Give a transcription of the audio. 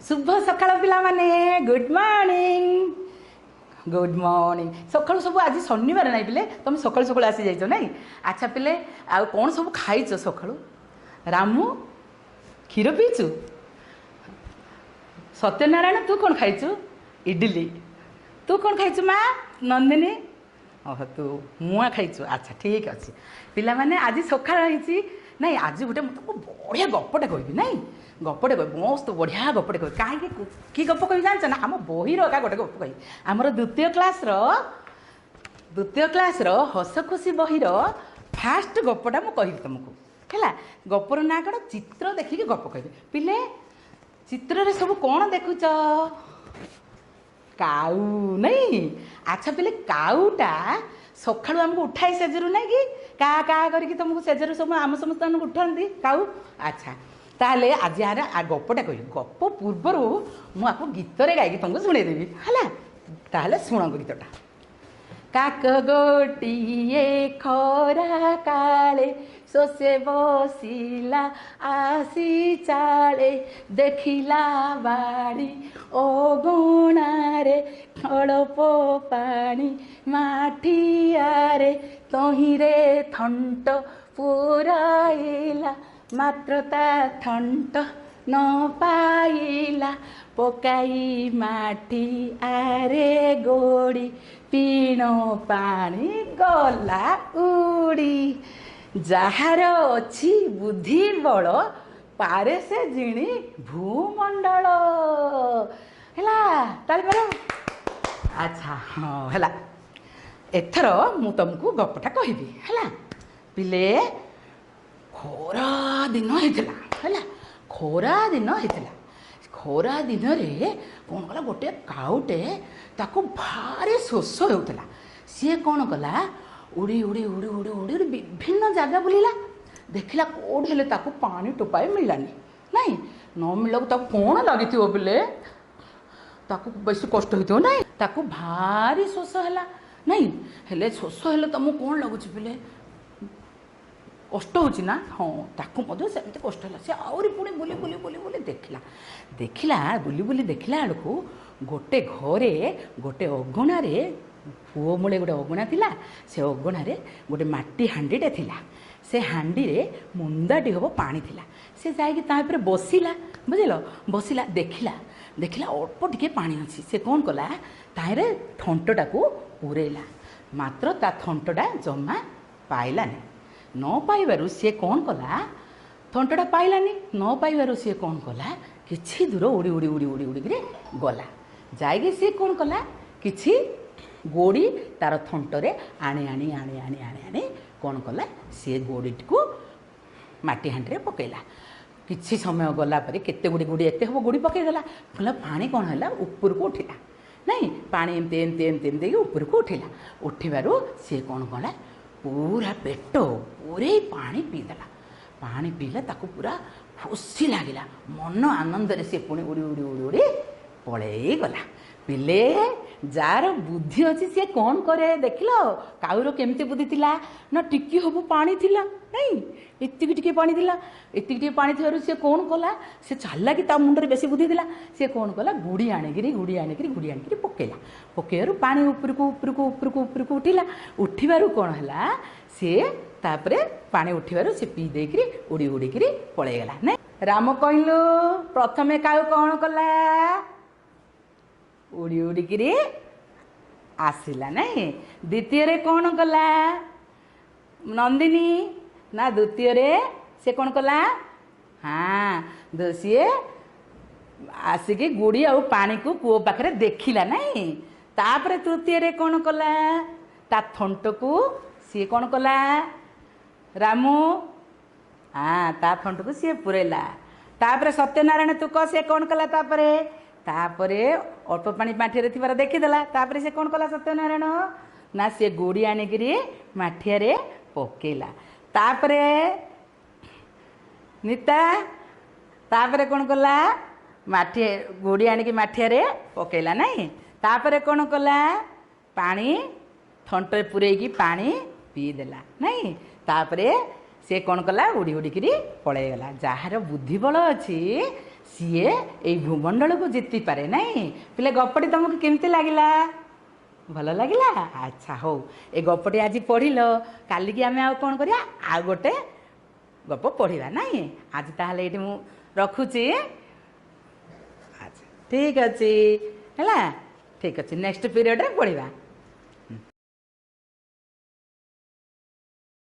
ଶୁଭ ସକାଳ ପିଲାମାନେ, ଗୁଡ୍ ମର୍ଣ୍ଣିଂ। Good morning. ସକାଳୁ ସବୁ, ଆଜି ଶନିବାର ନାଇଁ ପିଲେ? ତମେ ସକାଳୁ ସକାଳୁ ଆସିଯାଇଛ ନାଇଁ? ଆଚ୍ଛା ପିଲେ, ଆଉ କ'ଣ ସବୁ ଖାଇଛ ସକାଳୁ? ରାମୁ, କ୍ଷୀର ପିଇଛୁ? ସତ୍ୟନାରାୟଣ, ତୁ କ'ଣ ଖାଇଛୁ? ଇଡିଲି। ତୁ କ'ଣ ଖାଇଛୁ ମା ନନ୍ଦିନୀ? ଓହୋ, ତୁ ମୁଆଁ ଖାଇଛୁ। ଆଚ୍ଛା, ଠିକ୍ ଅଛି ପିଲାମାନେ, ଆଜି ସକାଳ ହେଇଛି ନାଇଁ? ଆଜି ଗୋଟେ ମୁଁ ତମକୁ ବଢ଼ିଆ ଗପଟେ କହିବି ନାଇଁ? ଗପଟେ କହିବି, ମସ୍ତ ବଢ଼ିଆ ଗପଟେ କହିବି। କାହିଁକି, କି ଗପ କହିବି ଜାଣିଛ ନା? ଆମ ବହିର ଏକା ଗୋଟେ ଗପ କହିବି। ଆମର ଦ୍ୱିତୀୟ କ୍ଲାସ୍ର ହସ ଖୁସି ବହିର ଫାଷ୍ଟ ଗପଟା ମୁଁ କହିବି ତୁମକୁ, ହେଲା? ଗପର ନାଁ କ'ଣ? ଚିତ୍ର ଦେଖିକି ଗପ କହିବି। ପିଲେ, ଚିତ୍ରରେ ସବୁ କ'ଣ ଦେଖୁଛ? କାଉ ନାଇଁ? ଆଚ୍ଛା ପିଲେ, କାଉଟା ସକାଳୁ ଆମକୁ ଉଠାଏ ସେଜରୁ ନାଇଁ କି? କା କା କରିକି ତୁମକୁ ସେଜରୁ ସବୁ ଆମ ସମସ୍ତଙ୍କୁ ଉଠାନ୍ତି କାଉ। ଆଚ୍ଛା, ତାହେଲେ ଆଜି ଆର ଗପଟା କହିବି। ଗପ ପୂର୍ବରୁ ମୁଁ ଆକୁ ଗୀତରେ ଗାଇକି ତୁମକୁ ଶୁଣେଇଦେବି, ହେଲା? ତାହେଲେ ଶୁଣନ୍ତୁ ଗୀତଟା। କାକ ଗୋଟିଏ ଖରା କାଳେ ଶୋଷେ ବସିଲା ଆସି ଚାଳେ, ଦେଖିଲା ବାଡ଼ି ଅଗଣାରେ ଅଳପ ପାଣି ମାଠିଆରେ, ତହିଁରେ ଥଣ୍ଟ ପୁରାଇଲା, ମାତ୍ର ତା ଥଣ୍ଟ ନ ପାଇଲା, ପକାଇ ମାଠିଆରେ ଗୋଡ଼ି, ପିଣ ପାଣି ଗଲା ଉଡ଼ି। ଯାହାର ଅଛି ବୁଦ୍ଧି ବଳ, ପାରେ ସେ ଜିଣି ଭୂମଣ୍ଡଳ। ହେଲା, ତାଳି ମାର। ଆଚ୍ଛା, ହଁ ହେଲା। ଏଥର ମୁଁ ତମକୁ ଗପଟା କହିବି, ହେଲା ପିଲେ? ଖରା ଦିନ ହେଇଥିଲା, ହେଲା? ଖରା ଦିନ ହେଇଥିଲା। ଖରା ଦିନରେ କ'ଣ କଲା ଗୋଟେ କାଉଟେ, ତାକୁ ଭାରି ଶୋଷ ହେଉଥିଲା। ସିଏ କ'ଣ କଲା? ଉଡ଼ି ଉଡ଼ି ଉଡ଼ି ଉଡ଼ି ଉଡ଼ି ଉଡ଼ି ବିଭିନ୍ନ ଜାଗା ବୁଲିଲା। ଦେଖିଲା କେଉଁଠି ହେଲେ ତାକୁ ପାଣି ଟୋପାଏ ମିଳିଲାନି ନାଇଁ? ନ ମିଳିଲାକୁ ତାକୁ କ'ଣ ଲାଗିଥିବ ପିଲେ? ତାକୁ ବେଶୀ କଷ୍ଟ ହେଇଥିବ ନାଇଁ? ତାକୁ ଭାରି ଶୋଷ ହେଲା ନାଇଁ? ହେଲେ ଶୋଷ ହେଲେ ତମକୁ କ'ଣ ଲାଗୁଛି ପିଲେ? କଷ୍ଟ ହେଉଛି ନା? ହଁ, ତାକୁ ମଧ୍ୟ ସେମିତି କଷ୍ଟ ହେଲା। ସେ ଆହୁରି ପୁଣି ବୁଲି ବୁଲି ବୁଲି ବୁଲି ଦେଖିଲା, ଦେଖିଲା, ବୁଲି ବୁଲି ଦେଖିଲା ବେଳକୁ ଗୋଟେ ଘରେ, ଗୋଟେ ଅଗଣାରେ, କୂଅ ମୂଳେ ଗୋଟେ ଅଗଣା ଥିଲା। ସେ ଅଗଣାରେ ଗୋଟେ ମାଟି ହାଣ୍ଡିଟେ ଥିଲା। ସେ ହାଣ୍ଡିରେ ମୁନ୍ଦାଟି ହେବ ପାଣି ଥିଲା। ସେ ଯାଇକି ତା ଉପରେ ବସିଲା, ବୁଝିଲ? ବସିଲା, ଦେଖିଲା, ଦେଖିଲା ଅଳ୍ପ ଟିକେ ପାଣି ଅଛି। ସେ କ'ଣ କଲା? ତାହିଁରେ ଥଣ୍ଟଟାକୁ ପୂରେଇଲା, ମାତ୍ର ତା ଥଣ୍ଟଟା ଜମା ପାଇଲାନି। ନ ପାଇବାରୁ ସିଏ କ'ଣ କଲା? ଥଣ୍ଟଟା ପାଇଲାନି। ନ ପାଇବାରୁ ସିଏ କ'ଣ କଲା? କିଛି ଦୂର ଉଡ଼ି ଉଡ଼ି ଉଡ଼ି ଉଡ଼ି ଉଡ଼ିକିରି ଗଲା। ଯାଇକି ସିଏ କ'ଣ କଲା? କିଛି ଗୋଡ଼ି ତାର ଥଣ୍ଟରେ ଆଣି ଆଣି ଆଣି ଆଣି ଆଣି ଆଣି କ'ଣ କଲା? ସିଏ ଗୋଡ଼ିଟିକୁ ମାଟି ହାଣ୍ଡିରେ ପକେଇଲା। କିଛି ସମୟ ଗଲା ପରେ କେତେ ଗୁଡ଼ିଏ ଗୋଡ଼ି, ଏତେ ହେବ ଗୋଡ଼ି ପକେଇଦେଲା। କହିଲା ପାଣି କ'ଣ ହେଲା? ଉପରକୁ ଉଠିଲା ନାଇଁ? ପାଣି ଏମିତି ଏମିତି ଏମିତି ଏମିତି ହେଇକି ଉପରକୁ ଉଠିଲା। ଉଠିବାରୁ ସିଏ କ'ଣ କଲା? ପୁରା ପେଟ ପୂରେଇ ପାଣି ପିଇଦେଲା। ପାଣି ପିଇଲା, ତାକୁ ପୁରା ଖୁସି ଲାଗିଲା। ମନ ଆନନ୍ଦରେ ସିଏ ପୁଣି ଉଡ଼ି ଉଡ଼ି ଉଡ଼ି ଉଡ଼ି ପଳେଇ ଗଲା। ପିଲେ, ଯାହାର ବୁଦ୍ଧି ଅଛି ସିଏ କ'ଣ କରେ? ଦେଖିଲ, କାଉର କେମିତି ବୁଦ୍ଧି ଥିଲା ନା? ଟିକେ ହବୁ ପାଣି ଥିଲା ନାଇଁ? ଏତିକି ଟିକେ ପାଣି ଥିଲା। ଏତିକି ଟିକେ ପାଣି ଥିବାରୁ ସିଏ କ'ଣ କଲା? ସେ ଚାଲାକି, ତା ମୁଣ୍ଡରେ ବେଶୀ ବୁଦ୍ଧି ଥିଲା। ସିଏ କ'ଣ କଲା? ଗୁଡ଼ି ଆଣିକିରି, ଗୁଡ଼ି ଆଣିକିରି, ଗୁଡ଼ି ଆଣିକିରି ପକେଇଲା। ପକେଇବାରୁ ପାଣି ଉପରକୁ ଉପରକୁ ଉପରକୁ ଉପରକୁ ଉଠିଲା। ଉଠିବାରୁ କ'ଣ ହେଲା? ସିଏ ତାପରେ ପାଣି ଉଠିବାରୁ ସେ ପିଇ ଦେଇକିରି ଉଡ଼ି ଉଡ଼ିକିରି ପଳେଇଗଲା ନାଇଁ? ରାମ କହିଲୁ, ପ୍ରଥମେ କାଉ କ'ଣ କଲା? ଉଡ଼ି ଉଡ଼ିକିରି ଆସିଲା ନାଇଁ? ଦ୍ୱିତୀୟରେ କ'ଣ କଲା ନନ୍ଦିନୀ? ନା, ଦ୍ୱିତୀୟରେ ସେ କ'ଣ କଲା? ହଁ, ସିଏ ଆସିକି ଗୁଡ଼ି ଆଉ ପାଣିକୁ କୂଅ ପାଖରେ ଦେଖିଲା ନାଇଁ? ତାପରେ ତୃତୀୟରେ କ'ଣ କଲା? ତା ଥଣ୍ଟକୁ ସିଏ କ'ଣ କଲା ରାମୁ? ହଁ, ତା ଥଣ୍ଟକୁ ସିଏ ପୁରେଇଲା। ତାପରେ ସତ୍ୟନାରାୟଣ, ତୁ କହ, ସିଏ କ'ଣ କଲା ତାପରେ? ତାପରେ ଅଳ୍ପ ପାଣି ମାଠିଆରେ ଥିବାର ଦେଖିଦେଲା। ତାପରେ ସେ କ'ଣ କଲା ସତ୍ୟନାରାୟଣ? ନା, ସିଏ ଗୋଡ଼ି ଆଣିକିରି ମାଠିଆରେ ପକେଇଲା। ତାପରେ ନିତା, ତାପରେ କ'ଣ କଲା? ମାଠିଆ ଗୋଡ଼ି ଆଣିକି ମାଠିଆରେ ପକେଇଲା ନାଇଁ? ତାପରେ କ'ଣ କଲା? ପାଣି ଥଣ୍ଟରେ ପୂରେଇକି ପାଣି ପିଇଦେଲା ନାଇଁ? ତାପରେ ସିଏ କ'ଣ କଲା? ଉଡ଼ି ଉଡ଼ିକିରି ପଳେଇଗଲା। ଯାହାର ବୁଦ୍ଧିବଳ ଅଛି, ସିଏ ଏଇ ଭୂମଣ୍ଡଳକୁ ଜିତିପାରେ। ନାଇଁ ପିଲେ, ଗପଟି ତମକୁ କେମିତି ଲାଗିଲା? ଭଲ ଲାଗିଲା? ଆଚ୍ଛା ହଉ, ଏ ଗପଟି ଆଜି ପଢ଼ିଲ, କାଲିକି ଆମେ ଆଉ କ'ଣ କରିବା? ଆଉ ଗୋଟେ ଗପ ପଢ଼ିବା। ନାଇଁ, ଆଜି ତାହେଲେ ଏଇଠି ମୁଁ ରଖୁଛି। ଆଚ୍ଛା, ଠିକ୍ ଅଛି, ହେଲା, ଠିକ୍ ଅଛି। ନେକ୍ସଟ ପିରିୟଡ଼ରେ ପଢ଼ିବା।